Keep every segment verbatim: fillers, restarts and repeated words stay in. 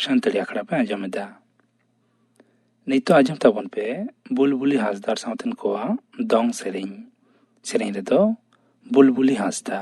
ᱥᱟᱱᱛᱟᱲᱤ ᱟᱠᱷᱲᱟ ᱯᱮ ᱟᱸᱡᱚᱢ ᱮᱫᱟ᱾ ᱱᱤᱛᱚᱜ ᱟᱸᱡᱚᱢ ᱛᱟᱵᱚᱱ ᱯᱮ ᱵᱩᱞᱵᱩᱞᱤ ᱦᱟᱸᱥᱫᱟᱜ ᱥᱟᱶᱛᱮᱱ ᱠᱚᱣᱟᱜ ᱫᱚᱝ ᱥᱮᱨᱮᱧ᱾ ᱥᱮᱨᱮᱧ ᱨᱮᱫᱚ ᱵᱩᱞᱵᱩᱞᱤ ᱦᱟᱸᱥᱫᱟ᱾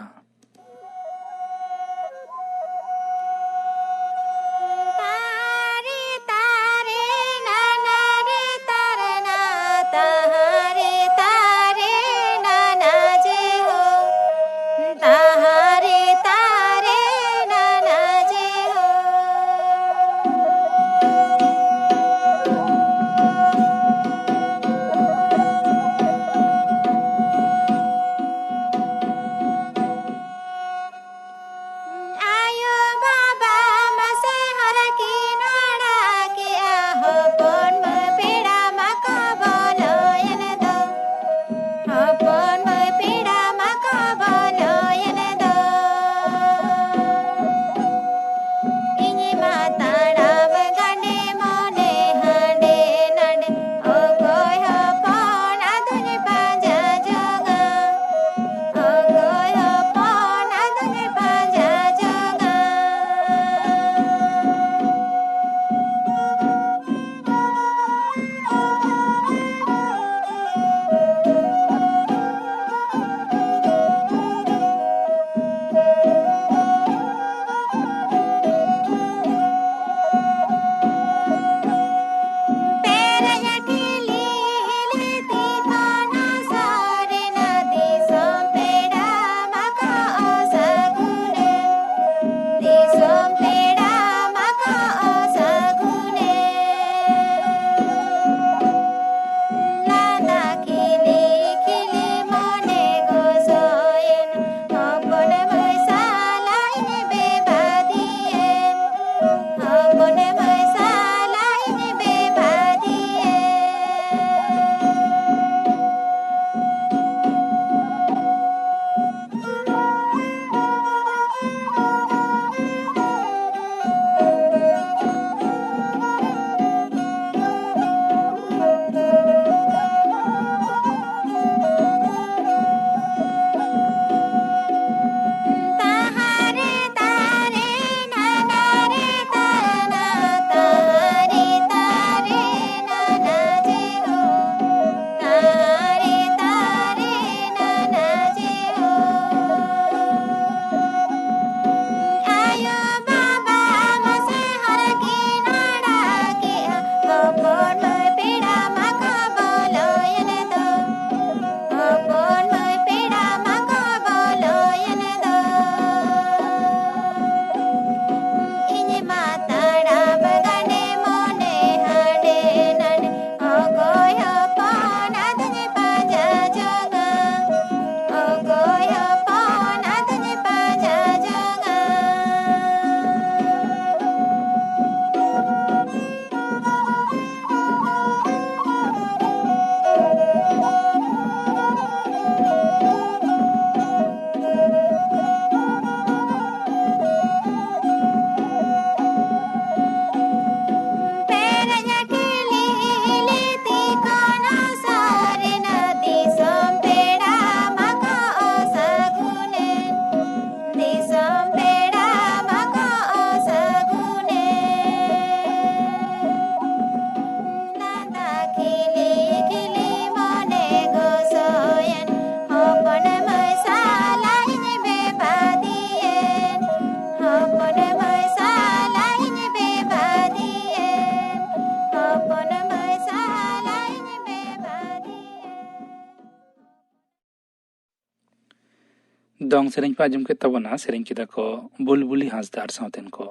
ᱫᱚᱝ ᱥᱮᱨᱮᱧ ᱯᱮ ᱟᱸᱡᱚᱢ ᱠᱮᱫ ᱛᱟᱵᱚᱱᱟ᱾ ᱥᱮᱨᱮᱧ ᱠᱮᱫᱟ ᱠᱚ ᱵᱩᱞᱵᱩᱞᱤ ᱦᱟᱸᱥᱫᱟ ᱟᱨ ᱥᱟᱶᱛᱮᱱ ᱠᱚ᱾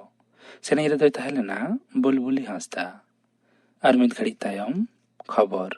ᱥᱮᱨᱮᱧ ᱨᱮᱫᱚᱭ ᱛᱟᱦᱮᱸ ᱞᱮᱱᱟ ᱵᱩᱞᱵᱩᱞᱤ ᱦᱟᱸᱥᱫᱟ᱾ ᱟᱨ ᱢᱤᱫ ᱜᱷᱟᱹᱲᱤᱡ ᱛᱟᱭᱚᱢ ᱠᱷᱚᱵᱚᱨ᱾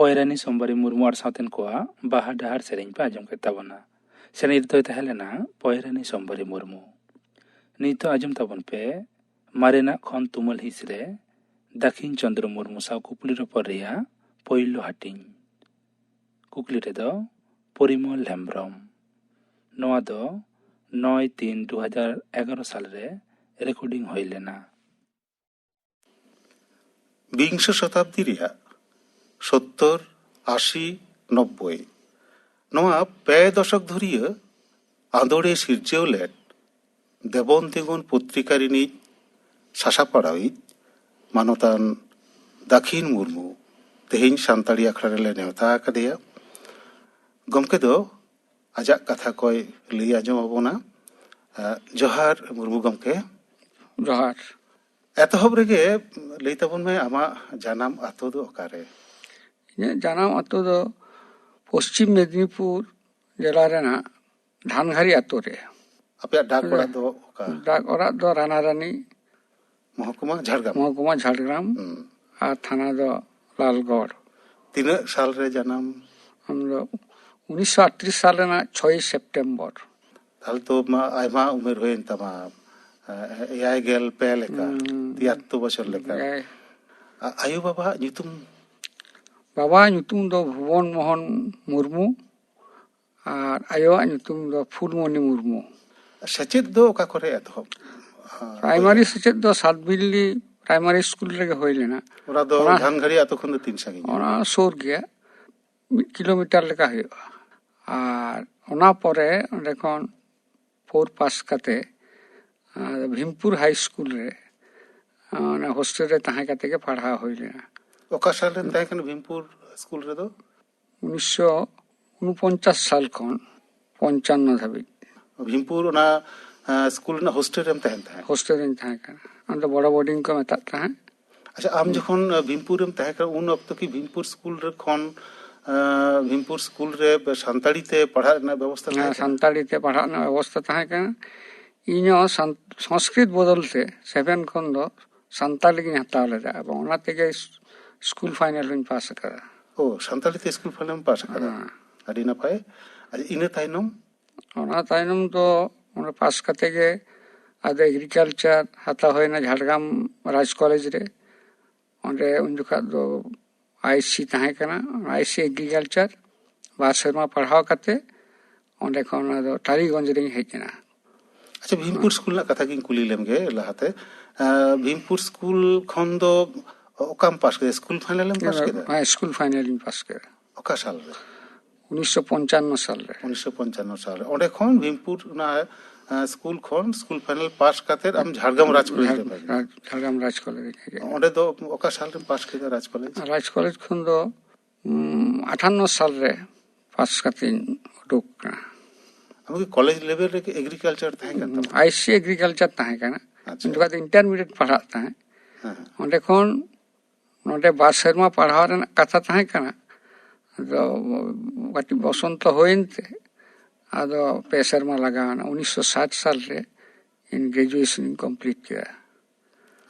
ᱯᱚᱭᱨᱟᱱᱤ ᱥᱳᱢᱵᱟᱨᱤ ᱢᱩᱨᱢᱩ ᱟᱨ ᱥᱟᱶᱛᱮᱱ ᱠᱚᱣᱟᱜ ᱵᱟᱦᱟ ᱰᱟᱦᱟᱨ ᱥᱮᱨᱮᱧ ᱯᱮ ᱟᱸᱡᱚᱢ ᱠᱮᱫ ᱛᱟᱵᱚᱱᱟ᱾ ᱥᱮᱨᱮᱧ ᱨᱮᱫᱚᱭ ᱛᱟᱦᱮᱸ ᱞᱮᱱᱟ ᱯᱚᱭᱨᱟᱱᱤ ᱥᱳᱢᱵᱟᱨᱤ ᱢᱩᱨᱢᱩ᱾ ᱱᱤᱛᱚᱜ ᱟᱸᱡᱚᱢ ᱛᱟᱵᱚᱱ ᱯᱮ ᱢᱟᱨᱮᱱᱟᱜ ᱠᱷᱚᱱ ᱛᱩᱢᱟᱹᱞ ᱦᱤᱸᱥ ᱨᱮ ᱫᱟᱹᱠᱷᱤᱱ ᱪᱚᱸᱫᱽᱨᱚ ᱢᱩᱨᱢᱩ ᱥᱟᱶ ᱠᱩᱠᱞᱤ ᱨᱚᱯᱚᱲ ᱨᱮᱭᱟᱜ ᱯᱳᱭᱞᱳ ᱦᱟᱹᱴᱤᱧ᱾ ᱠᱩᱠᱞᱤ ᱨᱮᱫᱚ ᱯᱚᱨᱤᱢᱚᱞ ᱦᱮᱢᱵᱽᱨᱚᱢ᱾ ᱱᱚᱣᱟ ᱫᱚ ᱱᱚᱭ ᱛᱤᱱ ᱫᱩ ᱦᱟᱡᱟᱨ ᱮᱜᱟᱨᱚ ᱥᱟᱞ ᱨᱮ ᱨᱮᱠᱚᱨᱰᱤᱝ ᱦᱩᱭ ᱞᱮᱱᱟ᱾ ᱵᱤᱝᱥᱚ ᱥᱚᱛᱟᱵᱫᱤ ᱨᱮᱭᱟᱜ ᱥᱚᱛᱛᱚᱨ, ᱟᱥᱤ, ᱱᱚᱵᱵᱳᱭ ᱱᱚᱣᱟ ᱯᱮ ᱫᱚᱥᱚᱠ ᱫᱷᱩᱨᱤᱭᱟᱹ ᱟᱸᱫᱳᱲᱮ ᱥᱤᱨᱡᱟᱹᱣ ᱞᱮᱫ ᱫᱮᱵᱚᱱ ᱛᱤᱸᱜᱩᱱ ᱯᱚᱛᱨᱤᱠᱟ ᱨᱤᱱᱤᱡ ᱥᱟᱥᱟᱯᱟᱲᱟᱣᱤᱡ ᱢᱟᱱᱚᱛᱟᱱ ᱫᱟᱹᱠᱷᱤᱱ ᱢᱩᱨᱢᱩ ᱛᱮᱦᱮᱧ ᱥᱟᱱᱛᱟᱲᱤ ᱟᱠᱷᱲᱟ ᱨᱮᱞᱮ ᱱᱮᱣᱛᱟ ᱟᱠᱟᱫᱮᱭᱟ᱾ ᱜᱚᱢᱠᱮ ᱫᱚ ᱟᱡᱟᱜ ᱠᱟᱛᱷᱟ ᱠᱚᱭ ᱞᱟᱹᱭ ᱟᱸᱡᱚᱢ ᱟᱵᱚᱱᱟ᱾ ᱟᱸ, ᱡᱚᱦᱟᱨ ᱢᱩᱨᱢᱩ ᱜᱚᱢᱠᱮ᱾ ᱡᱚᱦᱟᱨ᱾ ᱮᱛᱚᱦᱚᱵ ᱨᱮᱜᱮ ᱞᱟᱹᱭ ᱛᱟᱵᱚᱱ ᱢᱮ, ᱟᱢᱟᱜ ᱡᱟᱱᱟᱢ ᱟᱛᱳ ᱫᱚ ᱚᱠᱟᱨᱮ? ᱤᱧᱟᱹᱜ ᱡᱟᱱᱟᱢ ᱟᱛᱳ ᱫᱚ ᱯᱚᱥᱪᱤᱢ ᱢᱮᱫᱤᱱᱤᱯᱩᱨ ᱡᱮᱞᱟ ᱨᱮᱱᱟᱜ ᱫᱷᱟᱱᱜᱷᱟᱨᱤ ᱟᱛᱳ ᱨᱮ᱾ ᱟᱯᱮᱭᱟᱜ ᱰᱟᱠ ᱚᱲᱟᱜ ᱫᱚ ᱚᱠᱟ? ᱰᱟᱠ ᱚᱲᱟᱜ ᱫᱚ ᱨᱟᱱᱟᱨᱟᱱᱤ, ᱢᱚᱦᱚᱠᱩᱢᱟ ᱡᱷᱟᱲᱜᱨᱟᱢ᱾ ᱢᱚᱦᱚᱠᱩᱢᱟ ᱡᱷᱟᱲᱜᱨᱟᱢ᱾ ᱦᱩᱸ᱾ ᱟᱨ ᱛᱷᱟᱱᱟ ᱫᱚ ᱞᱟᱞᱜᱚᱲ᱾ ᱛᱤᱱᱟᱹᱜ ᱥᱟᱞ ᱨᱮ ᱡᱟᱱᱟᱢ? ᱟᱢ ᱫᱚ ᱩᱱᱤᱥᱥᱚ ᱟᱴᱛᱨᱤᱥ ᱥᱟᱞ ᱨᱮᱱᱟᱜ ᱪᱷᱚᱭ ᱥᱮᱯᱴᱮᱢᱵᱚᱨ᱾ ᱛᱟᱦᱞᱮ ᱛᱚ ᱢᱟ ᱟᱭᱢᱟ ᱩᱢᱮᱨ ᱦᱩᱭᱮᱱ ᱛᱟᱢᱟ, ᱮᱭᱟᱭ ᱜᱮᱞ ᱯᱮ ᱞᱮᱠᱟ, ᱦᱩᱸ᱾ ᱛᱤᱭᱟᱛᱛᱳᱨ ᱵᱚᱪᱷᱚᱨ ᱞᱮᱠᱟ᱾ ᱮᱭᱟᱭ᱾ ᱟ-, ᱟᱭᱳ ᱵᱟᱵᱟᱣᱟᱜ ᱧᱩᱛᱩᱢ? ᱵᱟᱵᱟᱣᱟᱜ ᱧᱩᱛᱩᱢ ᱫᱚ ᱵᱷᱩᱵᱚᱱ ᱢᱳᱦᱚᱱ ᱢᱩᱨᱢᱩ ᱟᱨ ᱟᱭᱳᱣᱟᱜ ᱧᱩᱛᱩᱢ ᱫᱚ ᱯᱷᱩᱞᱢᱚᱱᱤ ᱢᱩᱨᱢᱩ᱾ ᱥᱮᱪᱮᱫ ᱫᱚ ᱚᱠᱟ ᱠᱚᱨᱮ ᱮᱛᱚᱦᱚᱵ? ᱯᱨᱟᱭᱢᱟᱨᱤ ᱥᱮᱪᱮᱫ ᱫᱚ ᱥᱟᱛᱵᱤᱞᱞᱤ ᱯᱨᱟᱭᱢᱟᱨᱤ ᱥᱠᱩᱞ ᱨᱮᱜᱮ ᱦᱩᱭ ᱞᱮᱱᱟ᱾ ᱚᱱᱟ ᱫᱚ ᱚᱱᱟ ᱫᱷᱟᱱᱜᱷᱟᱲᱤ ᱟᱛᱳ ᱠᱷᱚᱱ ᱫᱚ ᱛᱤᱱ ᱥᱟᱺᱜᱤᱧ? ᱚᱱᱟ ᱥᱩᱨ ᱜᱮᱭᱟ, ᱢᱤᱫ ᱠᱤᱞᱳᱢᱤᱴᱟᱨ ᱞᱮᱠᱟ ᱦᱩᱭᱩᱜᱼᱟ᱾ ᱟᱨ ᱚᱱᱟ ᱯᱚᱨᱮ ᱚᱸᱰᱮ ᱠᱷᱚᱱ ᱯᱷᱳᱨ ᱯᱟᱥ ᱠᱟᱛᱮ, ᱟᱨ ᱵᱷᱤᱢᱯᱩᱨ ᱦᱟᱭ ᱥᱠᱩᱞ ᱨᱮ, ᱚᱱᱟ ᱦᱳᱥᱴᱮᱞ ᱨᱮ ᱛᱟᱦᱮᱸ ᱠᱟᱛᱮ ᱜᱮ ᱯᱟᱲᱦᱟᱣ ᱦᱩᱭ ᱞᱮᱱᱟ᱾ ᱚᱠᱟ ᱥᱟᱞ ᱨᱮᱢ ᱛᱟᱦᱮᱸ ᱠᱟᱱᱟ ᱵᱷᱤᱢᱯᱩᱨ ᱥᱠᱩᱞ ᱨᱮᱫᱚ? ᱩᱱᱤᱥᱥᱚ ᱩᱱᱩᱯᱚᱧᱪᱟᱥ ᱥᱟᱞ ᱠᱷᱚᱱ ᱯᱚᱧᱪᱟᱱᱱᱚ ᱫᱷᱟᱹᱵᱤᱡ᱾ ᱵᱷᱤᱢᱯᱩᱨ ᱚᱱᱟ, ᱮᱸ, ᱥᱠᱩᱞ ᱨᱮᱱᱟᱜ ᱦᱳᱥᱴᱮᱞ ᱨᱮᱢ ᱛᱟᱦᱮᱱ ᱛᱟᱦᱮᱸᱫ? ᱦᱳᱥᱴᱮᱞ ᱨᱮᱧ ᱛᱟᱦᱮᱸ ᱠᱟᱱᱟ᱾ ᱚᱸᱰᱮ ᱵᱚᱲᱚ ᱵᱳᱨᱰᱤᱝ ᱠᱚ ᱢᱮᱛᱟᱜ ᱛᱟᱦᱮᱸᱫ᱾ ᱟᱪᱪᱷᱟ, ᱟᱢ ᱡᱚᱠᱷᱚᱱ, ᱮᱸ, ᱵᱷᱤᱢᱯᱩᱨ ᱨᱮᱢ ᱛᱟᱦᱮᱸ ᱠᱟᱱᱟ, ᱩᱱ ᱚᱠᱛᱚ ᱠᱤ ᱵᱷᱤᱢᱯᱩᱨ ᱥᱠᱩᱞ ᱨᱮ ᱠᱷᱚᱱ, ᱮᱸ, ᱵᱷᱤᱢᱯᱩᱨ ᱥᱠᱩᱞ ᱨᱮ ᱥᱟᱱᱛᱟᱲᱤ ᱛᱮ ᱯᱟᱲᱦᱟᱜ ᱨᱮᱱᱟᱜ ᱵᱮᱵᱚᱥᱛᱷᱟ ᱛᱟᱦᱮᱸ ᱦᱮᱸ, ᱠᱟᱱᱟ? ᱥᱟᱱᱛᱟᱲᱤ ᱛᱮ ᱯᱟᱲᱦᱟᱜ ᱨᱮᱱᱟᱜ ᱵᱮᱵᱚᱥᱛᱷᱟ ᱛᱟᱦᱮᱸ ᱠᱟᱱᱟ᱾ ᱤᱧ ᱦᱚᱸ ᱥᱟᱱ-, ᱥᱚᱝᱥᱠᱨᱤᱛ ᱵᱚᱫᱚᱞ ᱛᱮ ᱥᱮᱵᱷᱮᱱ ᱠᱷᱚᱱ ᱫᱚ ᱥᱟᱱᱛᱟᱲᱤ ᱜᱤᱧ ᱦᱟᱛᱟᱣ ᱞᱮᱫᱟ, ᱮᱵᱚᱝ ᱚᱱᱟ ᱛᱮᱜᱮ ᱥ-, ᱥᱠᱩᱞ ᱯᱷᱟᱭᱱᱮᱞ ᱦᱚᱧ ᱯᱟᱥ ᱟᱠᱟᱫᱟ᱾ ᱚ, ᱥᱟᱱᱛᱟᱲᱤ ᱛᱮ ᱥᱠᱩᱞ ᱯᱷᱟᱭᱱᱮᱞ ᱮᱢ ᱯᱟᱥ ᱟᱠᱟᱫᱟ᱾ ᱦᱮᱸ᱾ ᱟᱹᱰᱤ ᱱᱟᱯᱟᱭ᱾ ᱟᱨ ᱤᱱᱟᱹ ᱛᱟᱭᱱᱚᱢ? ᱚᱱᱟ ᱛᱟᱭᱱᱚᱢ ᱫᱚ ᱚᱸᱰᱮ ᱯᱟᱥ ᱠᱟᱛᱮ ᱜᱮ ᱟᱫᱚ ᱮᱜᱽᱨᱤᱠᱟᱞᱪᱟᱨ ᱦᱟᱛᱟᱣ ᱦᱩᱭᱱᱟ ᱡᱷᱟᱲᱜᱨᱟᱢ ᱨᱟᱡᱽ ᱠᱚᱞᱮᱡᱽ ᱨᱮ᱾ ᱚᱸᱰᱮ ᱩᱱ ᱡᱚᱠᱷᱟᱜ ᱫᱚ ᱟᱭᱤᱥᱤ ᱛᱟᱦᱮᱸ ᱠᱟᱱᱟ, ᱟᱭᱤᱥᱤ ᱮᱜᱽᱨᱤᱠᱟᱞᱪᱟᱨ᱾ ᱵᱟᱨ ᱥᱮᱨᱢᱟ ᱯᱟᱲᱦᱟᱣ ᱠᱟᱛᱮ ᱚᱸᱰᱮ ᱠᱷᱚᱱ ᱟᱫᱚ ᱴᱟᱹᱞᱤᱜᱚᱸᱡᱽ ᱨᱤᱧ ᱦᱮᱡ ᱮᱱᱟ᱾ ᱟᱪᱪᱷᱟ, ᱵᱷᱤᱢᱯᱩᱨ ᱥᱠᱩᱞ ᱨᱮᱱᱟᱜ ᱠᱟᱛᱷᱟ ᱜᱤᱧ ᱠᱩᱞᱤ ᱞᱮᱢ ᱜᱮ ᱞᱟᱦᱟᱛᱮ᱾ ᱮᱸ, ᱵᱷᱤᱢᱯᱩᱨ ᱥᱠᱩᱞ ᱠᱷᱚᱱ ᱫᱚ ᱚᱠᱟᱢ ᱯᱟᱥ ᱠᱮᱫᱟ? ᱥᱠᱩᱞ ᱯᱷᱟᱭᱱᱮᱞ ᱮᱢ ᱯᱟᱥ ᱠᱮᱫᱟ? ᱦᱮᱸ, ᱥᱠᱩᱞ ᱯᱷᱟᱭᱱᱮᱞ ᱤᱧ ᱯᱟᱥ ᱠᱮᱫᱟ᱾ ᱚᱠᱟ ᱥᱟᱞ ᱨᱮ? ᱩᱱᱤᱥᱥᱚ ᱯᱚᱧᱪᱟᱱᱱᱚ ᱥᱟᱞ ᱨᱮ᱾ ᱩᱱᱤᱥᱥᱚ ᱯᱚᱧᱪᱟᱱᱱᱚ ᱥᱟᱞ ᱨᱮ᱾ ᱚᱸᱰᱮ ᱠᱷᱚᱱ ᱵᱷᱤᱢᱯᱩᱨ ᱚᱱᱟ ᱟᱸ, ᱥᱠᱩᱞ ᱠᱷᱚᱱ ᱥᱠᱩᱞ ᱯᱷᱟᱭᱱᱟᱞ ᱯᱟᱥ ᱠᱟᱛᱮ ᱟᱢ ᱡᱷᱟᱲᱜᱨᱟᱢ ᱨᱟᱡᱽ ᱠᱚᱞᱮᱡᱽ ᱨᱮᱢ ᱦᱮᱡ ᱮᱱᱟ? ᱡᱷᱟᱲ- ᱡᱷᱟᱲᱜᱨᱟᱢ ᱨᱟᱡᱽ ᱠᱚᱞᱮᱡᱽ ᱨᱮ ᱦᱮᱡ ᱮᱱᱟ᱾ ᱚᱸᱰᱮ ᱫᱚ ᱚᱠᱟ ᱥᱟᱞ ᱨᱮᱢ ᱯᱟᱥ ᱠᱮᱫᱟ ᱨᱟᱡᱽ ᱠᱚᱞᱮᱡᱽ? ᱨᱟᱡᱽ ᱠᱚᱞᱮᱡᱽ ᱠᱷᱚᱱ ᱫᱚ ᱩᱢ, ᱟᱴᱷᱟᱱᱱᱚ ᱥᱟᱞ ᱨᱮ ᱯᱟᱥ ᱠᱟᱛᱮᱧ ᱩᱰᱩᱠ ᱠᱟᱱᱟ᱾ ᱟᱢ ᱠᱤ ᱠᱚᱞᱮᱡᱽ ᱞᱮᱵᱮᱞ ᱨᱮ ᱮᱜᱽᱨᱤᱠᱟᱞᱪᱟᱨ ᱛᱟᱦᱮᱸ ᱠᱟᱱ ᱛᱟᱢᱟ? ᱟᱭᱥᱤ ᱮᱜᱽᱨᱤᱠᱟᱞᱪᱟᱨ ᱛᱟᱦᱮᱸ ᱠᱟᱱᱟ᱾ ᱟᱪᱪᱷᱟ᱾ ᱩᱱ ᱡᱚᱠᱷᱚᱱ ᱫᱚ ᱤᱱᱴᱟᱨᱢᱤᱰᱤᱭᱮᱴ ᱯᱟᱲᱦᱟᱜ ᱛᱟᱦᱮᱸᱫ᱾ ᱦᱮᱸ᱾ ᱚᱸᱰᱮ ᱠᱷᱚᱱ ᱱᱚᱰᱮ ᱵᱟᱨ ᱥᱮᱨᱢᱟ ᱯᱟᱲᱦᱟᱣ ᱨᱮᱱᱟᱜ ᱠᱟᱛᱷᱟ ᱛᱟᱦᱮᱸ ᱠᱟᱱᱟ, ᱟᱫᱚ ᱠᱟᱹᱴᱤᱡ ᱵᱚᱥᱚᱱᱛᱚ ᱦᱩᱭᱮᱱ ᱛᱮ ᱟᱫᱚ ᱯᱮ ᱥᱮᱨᱢᱟ ᱞᱟᱜᱟᱣᱮᱱᱟ᱾ ᱩᱱᱤᱥᱥᱚ ᱥᱟᱴ ᱥᱟᱞ ᱨᱮ ᱤᱧ ᱜᱨᱮᱡᱩᱭᱮᱥᱚᱱ ᱤᱧ ᱠᱚᱢᱯᱞᱤᱴ ᱠᱮᱫᱟ᱾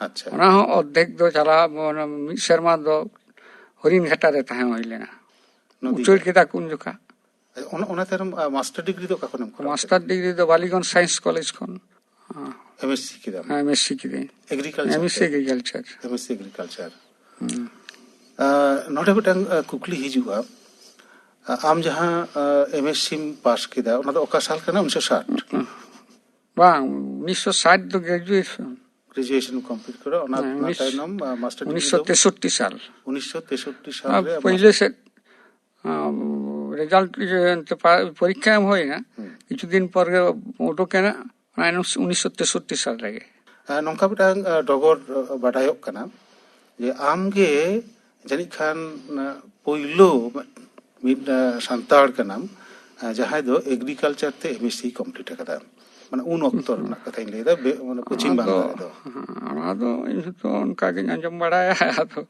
ᱟᱪᱪᱷᱟ᱾ ᱚᱱᱟ ᱦᱚᱸ ᱚᱨᱫᱷᱮᱠ ᱫᱚ ᱪᱟᱞᱟᱣ, ᱚᱱᱟ ᱢᱤᱫ ᱥᱮᱨᱢᱟ ᱫᱚ ᱦᱚᱨᱤᱱ ᱜᱷᱟᱴᱟ ᱨᱮ ᱛᱟᱦᱮᱸ ᱦᱩᱭ ᱞᱮᱱᱟ, ᱱᱚᱫᱤᱭᱟ᱾ ᱩᱪᱟᱹᱲ ᱠᱮᱫᱟ ᱠᱚ ᱩᱱ ᱡᱚᱠᱷᱟ᱾ ᱚᱱᱟ, ᱚᱱᱟ ᱛᱟᱭᱱᱚᱢ, ᱟᱸ, ᱢᱟᱥᱴᱟᱨ ᱰᱤᱜᱽᱨᱤ ᱫᱚ ᱚᱠᱟ ᱠᱷᱚᱱᱮᱢ ᱠᱚᱨᱟᱣ ᱢᱟᱥᱴᱟᱨ ᱰᱤᱜᱽᱨᱤ ᱫᱚ ᱵᱟᱞᱤᱜᱚᱸᱡᱽ ᱥᱟᱭᱮᱱᱥ ᱠᱚᱞᱮᱡᱽ ᱠᱷᱚᱱ᱾ ᱮᱢᱮᱥᱥᱤ ᱠᱮᱫᱟᱢ? ᱮᱢᱮᱥᱥᱤ ᱠᱤᱫᱟᱹᱧ᱾ ᱮᱜᱽᱨᱤᱠᱟᱞᱪᱟᱨ ᱮᱢᱮᱥᱥᱤ ᱛᱮ? ᱮᱜᱽᱨᱤᱠᱟᱞᱪᱟᱨ᱾ M Sc agriculture. ᱟᱸ, ᱱᱚᱰᱮ ᱢᱤᱫᱴᱟᱝ, ᱟᱸ, ᱠᱩᱠᱞᱤ ᱦᱤᱡᱩᱜᱼᱟ᱾ ᱟᱸ, ᱟᱢ ᱡᱟᱦᱟᱸ, ᱟᱸ, ᱮᱢᱮᱥᱥᱤᱢ ᱯᱟᱥ ᱠᱮᱫᱟ, ᱚᱱᱟ ᱫᱚ ᱚᱠᱟ ᱥᱟᱞ ᱠᱟᱱᱟ? ᱩᱱᱤᱥᱥᱚ ᱥᱟᱴ? ᱵᱟᱝ, ᱩᱱᱤᱥᱥᱚ ᱥᱟᱴ ᱫᱚ ᱜᱨᱮᱡᱩᱭᱮᱥᱚᱱ᱾ ᱜᱨᱮᱡᱩᱭᱮᱥᱚᱱ ᱠᱚᱢᱯᱞᱤᱴ ᱠᱮᱫᱟ, ᱚᱱᱟ, ᱦᱮᱸ, ᱚᱱᱟ ᱩᱱᱤᱥ- ᱛᱟᱭᱱᱚᱢ, ᱟᱸ, ᱢᱟᱥᱴᱟᱨ ᱰᱤᱜᱽᱨᱤ ᱫᱚ? ᱩᱱᱤᱥᱥᱚ ᱛᱮᱥᱚᱴᱴᱤ ᱥᱟᱞ᱾ ᱩᱱᱤᱥᱥᱚ ᱛᱮᱥᱚᱴᱴᱤ ᱥᱟᱞ ᱟᱨ ᱨᱮ ᱟᱢᱟᱜ ᱯᱳᱭᱞᱳ ᱥᱮᱫ, ᱟᱸ, ᱨᱮᱡᱟᱞᱴ ᱤᱭᱟᱹ ᱮᱱᱛᱮ ᱯᱟ- ᱯᱚᱨᱤᱠᱠᱷᱟ ᱮᱢ ᱦᱩᱭᱱᱟ, ᱦᱩᱸ᱾ ᱠᱤᱪᱷᱩ ᱫᱤᱱ ᱯᱚᱨ ᱜᱮ ᱩᱰᱩᱠᱮᱱᱟ, ᱚᱱᱟ ᱩᱱᱤᱥᱥᱚ ᱛᱮᱥᱚᱴᱴᱤ ᱥᱟᱞ ᱨᱮᱜᱮ᱾ ᱟᱸ, ᱱᱚᱝᱠᱟ ᱢᱤᱫᱴᱟᱝ, ᱟᱸ, ᱰᱚᱜᱚᱨ, ᱟᱸ, ᱵᱟᱰᱟᱭᱚᱜ ᱠᱟᱱᱟ ᱡᱮ ᱟᱢᱜᱮ ᱡᱟᱹᱱᱤᱡ ᱠᱷᱟᱱ, ᱟᱸ, ᱯᱳᱭᱞᱳ ᱢᱤᱫ, ᱟᱸ, ᱥᱟᱱᱛᱟᱲ ᱠᱟᱱᱟᱢ, ᱟᱸ, ᱡᱟᱦᱟᱸᱭ ᱫᱚ ᱮᱜᱽᱨᱤᱠᱟᱞᱪᱟᱨ ᱛᱮ ᱮᱢᱮᱥᱥᱤ ᱠᱚᱢᱯᱞᱤᱴ ᱟᱠᱟᱫᱟ, ᱢᱟᱱᱮ ᱩᱱ ᱚᱠᱛᱚ ᱨᱮᱱᱟᱜ ᱠᱟᱛᱷᱟᱧ ᱞᱟᱹᱭᱫᱟ, ᱵᱮ-, ᱢᱟᱱᱮ ᱯᱚᱪᱷᱤᱢ ᱚᱱᱟ ᱫᱚ, ᱵᱟᱝᱞᱟ ᱨᱮᱫᱚ᱾ ᱦᱮᱸ, ᱚᱱᱟ ᱫᱚ ᱤᱧ ᱦᱚᱸᱛᱚ ᱚᱱᱠᱟ ᱜᱤᱧ ᱟᱸᱡᱚᱢ ᱵᱟᱲᱟᱭᱟ᱾ ᱟᱫᱚ,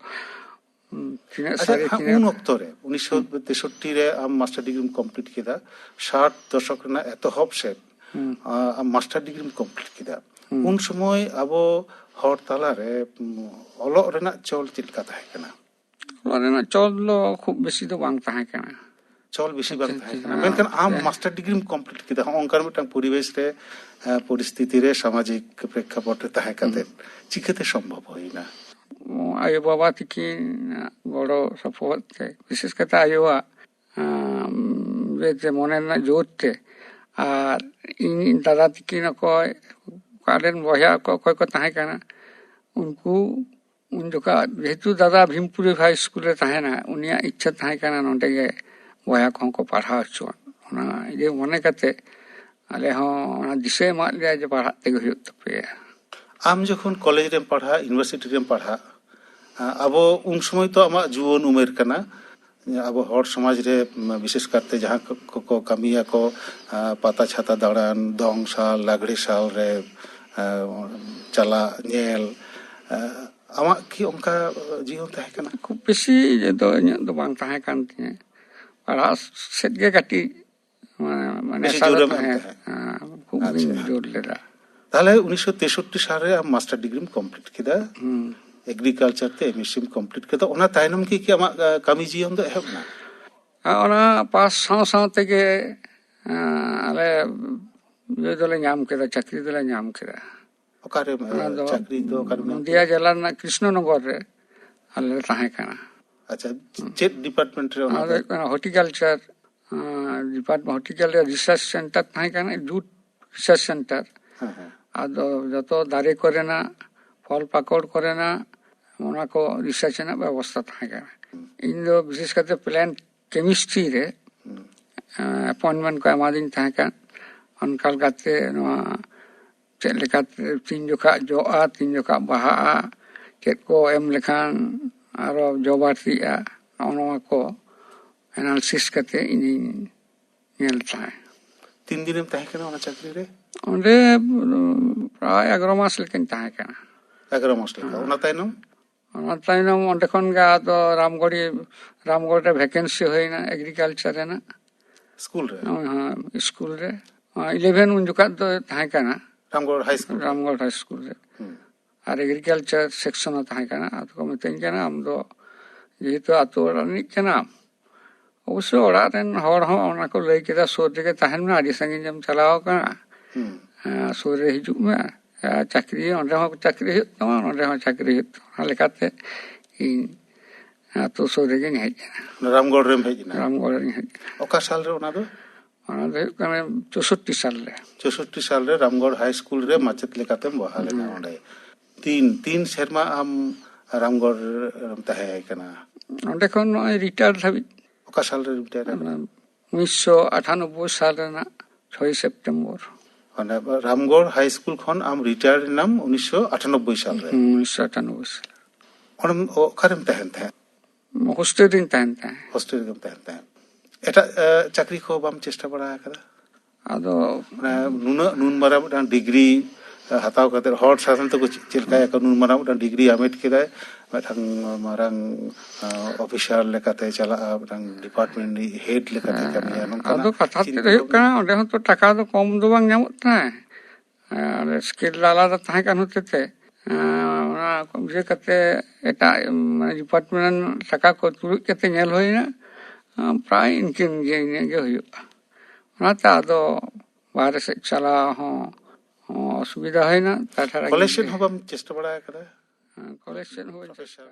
ᱦᱩᱸ, ᱛᱤᱱᱟᱹᱜ ᱟᱪᱪᱷᱟ, ᱥᱟᱹᱨᱤ ᱦᱮᱸ, ᱛᱤᱱᱟᱹᱜ ᱩᱱ ᱚᱠᱛᱚ ᱨᱮ, ᱩᱱᱤᱥᱥᱚ ᱛᱮᱥᱚᱴᱴᱤ ᱨᱮ ᱟᱢ ᱢᱟᱥᱴᱟᱨ ᱰᱤᱜᱽᱨᱤᱢ ᱠᱚᱢᱯᱞᱤᱴ ᱠᱮᱫᱟ, ᱥᱟᱴ ᱫᱚᱥᱚᱠ ᱨᱮᱱᱟᱜ ᱮᱛᱚᱦᱚᱵ ᱥᱮᱫ, ᱦᱩᱸ᱾ ᱟᱸ, ᱟᱢ ᱢᱟᱥᱴᱟᱨ ᱰᱤᱜᱽᱨᱤᱢ ᱠᱚᱢᱯᱞᱤᱴ ᱠᱮᱫᱟ᱾ ᱦᱩᱸ᱾ ᱩᱱ ᱥᱚᱢᱚᱭ ᱟᱵᱚ ᱦᱚᱲ ᱛᱟᱞᱟᱨᱮ, ᱩᱸ, ᱚᱞᱚᱜ ᱨᱮᱱᱟᱜ ᱪᱚᱞ ᱪᱮᱫ ᱞᱮᱠᱟ ᱛᱟᱦᱮᱸ ᱠᱟᱱᱟ? ᱚᱞᱚᱜ ᱨᱮᱱᱟᱜ ᱪᱚᱞ ᱫᱚ ᱠᱷᱩᱵ ᱵᱮᱥᱤ ᱫᱚ ᱵᱟᱝ ᱛᱟᱦᱮᱸ ᱠᱟᱱᱟ᱾ ᱪᱚᱞ ᱵᱮᱥᱤ ᱵᱟᱝ ᱟᱪᱪᱷᱟ, ᱛᱟᱦᱮᱸ ᱟᱪᱪᱷᱟ, ᱠᱟᱱᱟ, ᱦᱮᱸ, ᱢᱮᱱᱠᱷᱟᱱ ᱟᱢ ᱦᱮᱸ᱾ ᱢᱟᱥᱴᱟᱨ ᱰᱤᱜᱽᱨᱤᱢ ᱠᱚᱢᱯᱞᱤᱴ ᱠᱮᱫᱟ, ᱦᱚᱸᱜᱼᱚ ᱚᱱᱠᱟᱱ ᱢᱤᱫᱴᱟᱝ ᱯᱚᱨᱤᱵᱮᱥ ᱨᱮ, ᱟᱸ, ᱯᱚᱨᱤᱥᱛᱷᱤᱛᱤ ᱨᱮ, ᱥᱟᱢᱟᱡᱤᱠ ᱯᱨᱮᱠᱠᱷᱟᱯᱚᱴ ᱨᱮ ᱛᱟᱦᱮᱸ ᱠᱟᱛᱮ ᱪᱤᱠᱟᱹᱛᱮ ᱥᱚᱢᱵᱷᱚᱵ ᱦᱩᱭᱱᱟ? ᱟᱭᱳᱼᱵᱟᱵᱟ ᱛᱟᱹᱠᱤᱱ ᱜᱚᱲᱚ ᱥᱚᱯᱚᱦᱚᱫ ᱛᱮ, ᱵᱤᱥᱮᱥ ᱠᱟᱛᱮ ᱟᱭᱳᱣᱟᱜ, ᱟᱸ, ᱤᱭᱟᱹᱛᱮ, ᱢᱚᱱᱮ ᱨᱮᱱᱟᱜ ᱡᱳᱨ ᱛᱮ, ᱟᱨ ᱤᱧ ᱫᱟᱫᱟ ᱛᱟᱹᱠᱤᱱ ᱚᱠᱚᱭ, ᱟᱞᱮᱨᱮᱱ ᱵᱚᱭᱦᱟ ᱠᱚ ᱚᱠᱚᱭ ᱠᱚ ᱛᱟᱦᱮᱸ ᱠᱟᱱᱟ, ᱩᱱᱠᱩ ᱩᱱ ᱡᱚᱠᱷᱟ ᱡᱮᱦᱮᱛᱩ ᱫᱟᱫᱟ ᱵᱷᱤᱢᱯᱩᱨᱤ ᱦᱟᱭ ᱥᱠᱩᱞ ᱨᱮ ᱛᱟᱦᱮᱱᱟ, ᱩᱱᱤᱭᱟᱜ ᱤᱪᱪᱷᱟᱹ ᱛᱟᱦᱮᱸ ᱠᱟᱱᱟ ᱱᱚᱰᱮ ᱜᱮ ᱵᱚᱭᱦᱟ ᱠᱚᱦᱚᱸ ᱠᱚ ᱯᱟᱲᱦᱟᱣ ᱦᱚᱪᱚᱣᱟᱱ᱾ ᱚᱱᱟ ᱤᱭᱟᱹ ᱢᱚᱱᱮ ᱠᱟᱛᱮ ᱟᱞᱮ ᱦᱚᱸ ᱚᱱᱟ ᱫᱤᱥᱟᱹ ᱮᱢᱟᱫ ᱞᱮᱭᱟ ᱡᱮ ᱯᱟᱲᱦᱟᱜ ᱛᱮᱜᱮ ᱦᱩᱭᱩᱜ ᱛᱟᱯᱮᱭᱟ᱾ ᱟᱢ ᱡᱚᱠᱷᱚᱱ ᱠᱚᱞᱮᱡᱽ ᱨᱮᱢ ᱯᱟᱲᱦᱟᱜ, ᱤᱭᱩᱱᱤᱵᱷᱟᱨᱥᱤᱴᱤ ᱨᱮᱢ ᱯᱟᱲᱦᱟᱜ, ᱟᱵᱚ ᱩᱱ ᱥᱚᱢᱚᱭ ᱛᱚ ᱟᱢᱟᱜ ᱡᱩᱣᱟᱹᱱ ᱩᱢᱮᱨ ᱠᱟᱱᱟ, ᱟᱵᱚ ᱦᱚᱲ ᱥᱚᱢᱟᱡᱽ ᱨᱮ ᱵᱤᱥᱮᱥ ᱠᱟᱨᱛᱮ ᱡᱟᱦᱟᱸ ᱠᱚ, ᱠᱚ ᱠᱟᱹᱢᱤᱭᱟᱠᱚ, ᱯᱟᱛᱟ ᱪᱷᱟᱛᱟ ᱫᱟᱬᱟᱱ, ᱫᱚᱝ ᱥᱟᱞ, ᱞᱟᱜᱽᱲᱮ ᱥᱟᱞ ᱨᱮ ᱪᱟᱞᱟᱜ ᱧᱮᱞ, ᱟᱢᱟᱜ ᱠᱤ ᱚᱱᱠᱟ ᱡᱤᱭᱚᱱ ᱛᱟᱦᱮᱸ ᱠᱟᱱᱟ? ᱠᱷᱩᱵ ᱵᱮᱥᱤ ᱫᱚ ᱤᱧᱟᱹᱜ ᱫᱚ ᱵᱟᱝ ᱛᱟᱦᱮᱸ ᱠᱟᱱ ᱛᱤᱧᱟᱹ᱾ ᱯᱟᱲᱦᱟᱜ ᱥᱮᱫ ᱜᱮ ᱠᱟᱹᱴᱤᱡ ᱢᱟᱱᱮ, ᱢᱟᱱᱮ ᱵᱮᱥᱤ ᱱᱮᱥᱟ ᱫᱚ ᱡᱳᱨᱮᱢ ᱮᱢ ᱛᱟᱦᱮᱸᱫ? ᱦᱮᱸ, ᱠᱷᱩᱵ ᱟᱪᱪᱷᱟ᱾ ᱜᱤᱧ ᱡᱳᱨ ᱞᱮᱫᱟ᱾ ᱛᱟᱦᱞᱮ ᱩᱱᱤᱥᱥᱚ ᱛᱮᱥᱚᱴᱴᱤ ᱥᱟᱞᱨᱮ ᱟᱢ ᱢᱟᱥᱴᱟᱨ ᱰᱤᱜᱽᱨᱤᱢ ᱠᱚᱢᱯᱞᱤᱴ ᱠᱮᱫᱟ, ᱦᱩᱸ᱾ ᱮᱜᱽᱨᱤᱠᱟᱞᱪᱟᱨ ᱛᱮ ᱮᱢᱮᱥᱤᱢ ᱠᱚᱢᱯᱞᱤᱴ ᱠᱮᱫᱟ᱾ ᱚᱱᱟ ᱛᱟᱭᱱᱚᱢ ᱠᱤ, ᱠᱤ ᱟᱢᱟᱜ, ᱟ, ᱠᱟᱹᱢᱤ ᱡᱤᱭᱚᱱ ᱫᱚ ᱮᱦᱚᱵ ᱮᱱᱟ? ᱟᱨ ᱚᱱᱟ ᱯᱟᱥ ᱥᱟᱶ ᱥᱟᱶ ᱛᱮᱜᱮ, ᱟ, ᱟᱞᱮ ᱤᱭᱟᱹ ᱫᱚᱞᱮ ᱧᱟᱢ ᱠᱮᱫᱟ, ᱪᱟᱹᱠᱨᱤ ᱫᱚᱞᱮ ᱧᱟᱢ ᱠᱮᱫᱟ᱾ ᱚᱠᱟᱨᱮ, ᱟ, ᱚᱱᱟ ᱫᱚ ᱪᱟᱹᱠᱨᱤ ᱫᱚ ᱚᱠᱟᱨᱮᱢ ᱧᱟᱢ ᱱᱚᱫᱤᱭᱟ ᱠᱮᱫᱟ? ᱡᱮᱞᱟ ᱨᱮᱱᱟᱜ ᱠᱨᱤᱥᱱᱚᱱᱚᱜᱚᱨ ᱨᱮ ᱟᱞᱮ ᱞᱮ ᱛᱟᱦᱮᱸ ᱠᱟᱱᱟ᱾ ᱟᱪᱪᱷᱟ, ᱪᱮᱫ ᱰᱤᱯᱟᱨᱴᱢᱮᱱᱴ ᱨᱮ ᱚᱱᱟ ᱚᱱᱟ ᱫᱚ ᱫᱚ? ᱦᱩᱭᱩᱜ ᱠᱟᱱᱟ ᱦᱚᱨᱴᱤᱠᱟᱞᱪᱟᱨ, ᱟ, ᱰᱤᱯᱟᱨᱴᱢᱮᱱᱴ, ᱦᱚᱨᱴᱤᱠᱟᱞᱪᱟᱨ ᱨᱤᱥᱟᱨᱪ ᱥᱮᱱᱴᱟᱨ ᱛᱟᱦᱮᱸ ᱠᱟᱱᱟ, ᱡᱩᱴ ᱨᱤᱥᱟᱨᱪ ᱥᱮᱱᱴᱟᱨ᱾ ᱦᱮᱸ, ᱦᱮᱸ᱾ ᱟᱫᱚ ᱡᱚᱛᱚ ᱫᱟᱨᱮ ᱠᱚᱨᱮᱱᱟᱜ, ᱯᱷᱚᱞ ᱯᱟᱠᱚᱲ ᱠᱚᱨᱮᱱᱟᱜ, ᱚᱱᱟ ᱠᱚ ᱨᱤᱥᱟᱨᱪ ᱨᱮᱱᱟᱜ ᱵᱮᱵᱚᱥᱛᱷᱟ ᱛᱟᱦᱮᱸ ᱠᱟᱱᱟ᱾ ᱤᱧ ᱫᱚ ᱵᱤᱥᱮᱥ ᱠᱟᱛᱮ ᱯᱞᱮᱱᱴ ᱠᱮᱢᱤᱥᱴᱨᱤ ᱨᱮ, ᱦᱩᱸ᱾ ᱮ, ᱮᱯᱚᱭᱮᱱᱴᱢᱮᱱᱴ ᱠᱚ ᱮᱢᱟᱫᱤᱧ ᱛᱟᱦᱮᱸ ᱠᱟᱱ᱾ ᱚᱱᱠᱟ ᱞᱮᱠᱟᱛᱮ ᱱᱚᱣᱟ ᱪᱮᱫ ᱞᱮᱠᱟᱛᱮ ᱛᱤᱱ ᱡᱚᱠᱷᱟᱜ ᱡᱚᱜᱼᱟ, ᱛᱤᱱ ᱡᱚᱠᱷᱟᱜ ᱵᱟᱦᱟᱜᱼᱟ, ᱪᱮᱫ ᱠᱚ ᱮᱢ ᱞᱮᱠᱷᱟᱱ ᱟᱨᱚ ᱡᱚ ᱵᱟᱹᱲᱛᱤᱜᱼᱟ, ᱱᱚᱜᱼᱚ ᱱᱚᱣᱟ ᱠᱚ ᱮᱱᱟᱞᱤᱥᱤᱥ ᱠᱟᱛᱮ ᱤᱧᱤᱧ ᱧᱮᱞ ᱛᱟᱦᱮᱸᱫ᱾ ᱛᱤᱱ ᱫᱤᱱᱮᱢ ᱛᱟᱦᱮᱸ ᱠᱟᱱᱟ ᱚᱱᱟ ᱪᱟᱹᱠᱨᱤ ᱨᱮ? ᱚᱸᱰᱮ, ᱩᱸ, ᱯᱨᱟᱭ ᱮᱜᱟᱨᱚ ᱢᱟᱥ ᱞᱮᱠᱟᱧ ᱛᱟᱦᱮᱸ ᱠᱟᱱᱟ᱾ ᱮᱜᱟᱨᱚ ᱢᱟᱥ ᱞᱮᱠᱟ᱾ ᱦᱮᱸ᱾ ᱚᱱᱟ ᱛᱟᱭᱱᱚᱢ? ᱚᱱᱟ ᱛᱟᱭᱱᱚᱢ ᱚᱸᱰᱮ ᱠᱷᱚᱱ ᱜᱮ ᱟᱫᱚ ᱨᱟᱢᱜᱚᱲᱤ, ᱨᱟᱢᱜᱚᱲ ᱨᱮ ᱵᱷᱮᱠᱮᱱᱥᱤ ᱦᱩᱭᱱᱟ ᱮᱜᱽᱨᱤᱠᱟᱞᱪᱟᱨ ᱨᱮᱱᱟᱜ᱾ ᱥᱠᱩᱞ ᱨᱮ? ᱦᱳᱭ, ᱦᱳᱭ, ᱥᱠᱩᱞ ᱨᱮ᱾ ᱤᱞᱮᱵᱷᱮᱱ ᱩᱱ ᱡᱚᱠᱷᱟᱜ ᱫᱚ ᱛᱟᱦᱮᱸ ᱠᱟᱱᱟ᱾ ᱨᱟᱢᱜᱚᱲ ᱦᱟᱭ ᱥᱠᱩᱞ ᱨᱮ? ᱨᱟᱢᱜᱚᱲ ᱦᱟᱭ ᱥᱠᱩᱞ ᱨᱮ᱾ ᱦᱩᱸ᱾ ᱟᱨ ᱮᱜᱽᱨᱤᱠᱟᱞᱪᱟᱨ ᱥᱮᱠᱥᱚᱱ ᱦᱚᱸ ᱛᱟᱦᱮᱸ ᱠᱟᱱᱟ᱾ ᱟᱫᱚ ᱠᱚ ᱢᱤᱛᱟᱹᱧ ᱠᱟᱱᱟ, "ᱟᱢ ᱫᱚ ᱡᱮᱦᱮᱛᱩ ᱟᱛᱳ ᱚᱲᱟᱜ ᱨᱤᱱᱤᱡ ᱠᱟᱱᱟᱢ", ᱚᱵᱚᱥᱥᱚ ᱚᱲᱟᱜ ᱨᱮᱱ ᱦᱚᱲ ᱦᱚᱸ ᱚᱱᱟ ᱠᱚ ᱞᱟᱹᱭ ᱠᱮᱫᱟ, "ᱥᱩᱨ ᱨᱮᱜᱮ ᱛᱟᱦᱮᱱ ᱢᱮ, ᱟᱹᱰᱤ ᱥᱟᱺᱜᱤᱧ ᱮᱢ ᱪᱟᱞᱟᱣ ᱠᱟᱱᱟ, ᱦᱩᱸ᱾ ᱦᱮᱸ, ᱥᱩᱨ ᱨᱮ ᱦᱤᱡᱩᱜ ᱢᱮ, ᱟᱨ ᱪᱟᱹᱠᱨᱤ, ᱚᱸᱰᱮ ᱦᱚᱸ ᱪᱟᱹᱠᱨᱤ ᱦᱩᱭᱩᱜ ᱛᱟᱢᱟ, ᱱᱚᱸᱰᱮ ᱦᱚᱸ ᱪᱟᱹᱠᱨᱤ ᱦᱩᱭᱩᱜ ᱛᱟᱢᱟ", ᱚᱱᱟ ᱞᱮᱠᱟᱛᱮ ᱤᱧ ᱟᱛᱳ ᱥᱩᱨ ᱨᱮᱜᱮᱧ ᱦᱮᱡ ᱮᱱᱟ᱾ ᱨᱟᱢᱜᱚᱲ ᱨᱮᱢ ᱦᱮᱡ ᱮᱱᱟ? ᱨᱟᱢᱜᱚᱲ ᱨᱤᱧ ᱦᱮᱡ ᱮᱱᱟ᱾ ᱚᱠᱟ ᱥᱟᱞ ᱨᱮ ᱚᱱᱟ ᱫᱚ? ᱚᱱᱟ ᱫᱚ ᱦᱩᱭᱩᱜ ᱠᱟᱱᱟ ᱪᱳᱥᱳᱴᱴᱤ ᱥᱟᱞ ᱨᱮ᱾ ᱪᱳᱥᱳᱴᱴᱤ ᱥᱟᱞ ᱨᱮ ᱨᱟᱢᱜᱚᱲ ᱦᱟᱭ ᱥᱠᱩᱞ ᱨᱮ ᱢᱟᱪᱮᱫ ᱞᱮᱠᱟᱛᱮᱢ ᱵᱚᱦᱟᱞ ᱮᱱᱟ᱾ ᱦᱩᱸ᱾ ᱚᱸᱰᱮ ᱛᱤᱱ, ᱛᱤᱱ ᱥᱮᱨᱢᱟ ᱟᱢ ᱨᱟᱢᱜᱚᱲ ᱨᱮᱢ ᱛᱟᱦᱮᱸ ᱠᱟᱱᱟ? ᱚᱸᱰᱮ ᱠᱷᱚᱱ ᱱᱚᱜᱼᱚᱭ ᱨᱤᱴᱟᱭᱟᱨ ᱫᱷᱟᱹᱵᱤᱡ᱾ ᱚᱠᱟ ᱥᱟᱞ ᱨᱮ ᱨᱤᱴᱟᱭᱟᱨ ᱮᱱᱟ? ᱚᱱᱟ ᱩᱱᱤᱥᱥᱚ ᱟᱴᱷᱟᱱᱚᱵᱵᱳᱭ ᱥᱟᱞ ᱨᱮᱱᱟᱜ ᱪᱷᱚᱭ ᱥᱮᱯᱴᱮᱢᱵᱚᱨ᱾ ᱢᱟᱱᱮ ᱨᱟᱢᱜᱚᱲ ᱦᱟᱭ ᱥᱠᱩᱞ ᱠᱷᱚᱱ ᱟᱢ ᱨᱤᱴᱟᱭᱟᱨ ᱮᱱᱟᱢ ᱩᱱᱤᱥᱥᱚ ᱟᱴᱷᱟᱱᱚᱵᱵᱳᱭ ᱥᱟᱞ ᱨᱮ᱾ ᱩᱱᱤᱥᱥᱚ ᱟᱴᱷᱟᱱᱚᱵᱵᱳᱭ ᱥᱟᱞ᱾ ᱚᱸᱰᱮᱢ ᱚᱠᱟᱨᱮᱢ ᱛᱟᱦᱮᱱ ᱛᱟᱦᱮᱸᱫ? ᱦᱳᱥᱴᱮᱞ ᱨᱤᱧ ᱛᱟᱦᱮᱱ ᱛᱟᱦᱮᱸᱫ᱾ ᱦᱳᱥᱴᱮᱞ ᱨᱮᱜᱮᱢ ᱛᱟᱦᱮᱱ ᱛᱟᱦᱮᱸᱫ᱾ ᱮᱴᱟᱜ ᱮ, ᱪᱟᱹᱠᱨᱤ ᱠᱚ ᱵᱟᱢ ᱪᱮᱥᱴᱟ ᱵᱟᱲᱟ ᱟᱠᱟᱫᱟ? ᱟᱫᱚ ᱢᱟᱱᱮ ᱱᱩᱱᱟᱹᱜ ᱱᱩᱱ ᱢᱟᱨᱟᱝ ᱢᱤᱫᱴᱟᱝ ᱰᱤᱜᱽᱨᱤ ᱮ, ᱦᱟᱛᱟᱣ ᱠᱟᱛᱮ ᱦᱚᱲ ᱥᱟᱫᱷᱟᱨᱚᱱ ᱛᱮᱠᱚ ᱪᱮ- ᱪᱮᱫ ᱞᱮᱠᱟᱭᱟᱠᱚ, ᱱᱩᱱ ᱢᱟᱨᱟᱝ ᱢᱤᱫᱴᱟᱝ ᱰᱤᱜᱽᱨᱤ ᱦᱟᱢᱮᱴ ᱠᱮᱫᱟᱭ, ᱢᱤᱫᱴᱟᱝ ᱢᱟᱨᱟᱝ ᱚᱯᱷᱤᱥᱟᱨ ᱞᱮᱠᱟᱛᱮ ᱪᱟᱞᱟᱜᱼᱟ, ᱢᱤᱫᱴᱟᱝ ᱰᱤᱯᱟᱨᱴᱢᱮᱱᱴ ᱨᱤᱱᱤᱡ ᱦᱮᱰ ᱞᱮᱠᱟᱛᱮ ᱠᱟᱹᱢᱤᱭᱟ, ᱱᱚᱝᱠᱟᱱᱟᱜ ᱟᱫᱚ ᱠᱟᱛᱷᱟ ᱛᱮᱫ ᱪᱤᱱᱛᱟᱹ ᱦᱩᱭᱩᱜ ᱵᱷᱟᱵᱱᱟ? ᱠᱟᱱᱟ, ᱚᱸᱰᱮ ᱦᱚᱸᱛᱚ ᱴᱟᱠᱟ ᱫᱚ ᱠᱚᱢ ᱫᱚ ᱵᱟᱝ ᱧᱟᱢᱚᱜ ᱛᱟᱦᱮᱸᱫ᱾ ᱟᱨ ᱥᱠᱤᱞ ᱟᱞᱟᱫᱟ ᱛᱟᱦᱮᱸ ᱠᱟᱱ ᱦᱚᱛᱮ ᱛᱮ, ᱮᱸ, ᱚᱱᱟ ᱠᱚ ᱤᱭᱟᱹ ᱠᱟᱛᱮ ᱮᱴᱟᱜ, ᱩᱢ, ᱰᱤᱯᱟᱨᱴᱢᱮᱱᱴ ᱴᱟᱠᱟ ᱠᱚ ᱪᱩᱲᱩᱡ ᱠᱟᱛᱮ ᱧᱮᱞ ᱦᱩᱭᱱᱟ, ᱮᱸ, ᱯᱨᱟᱭ ᱤᱱᱠᱟᱹ ᱜᱮ, ᱤᱱᱟᱹᱜ ᱜᱮ ᱦᱩᱭᱩᱜᱼᱟ᱾ ᱚᱱᱟᱛᱮ ᱟᱫᱚ ᱵᱟᱦᱨᱮ ᱥᱮᱫ ᱪᱟᱞᱟᱣ ᱦᱚᱸ, ᱦᱚᱸ ᱚᱥᱩᱵᱤᱫᱟ ᱦᱩᱭᱱᱟ᱾ ᱛᱟᱪᱷᱟᱲᱟ ᱠᱚᱞᱮᱡᱽ ᱜᱤᱫᱽᱨᱟᱹ ᱥᱮᱫ ᱦᱚᱸ ᱵᱟᱢ ᱪᱮᱥᱴᱟ ᱵᱟᱲᱟ ᱟᱠᱟᱫᱟ? ᱦᱮᱸ, ᱠᱚᱞᱮᱡᱽ ᱥᱮᱫ ᱦᱚᱸ ᱵᱟᱹᱧ ᱪᱮᱥᱴᱟ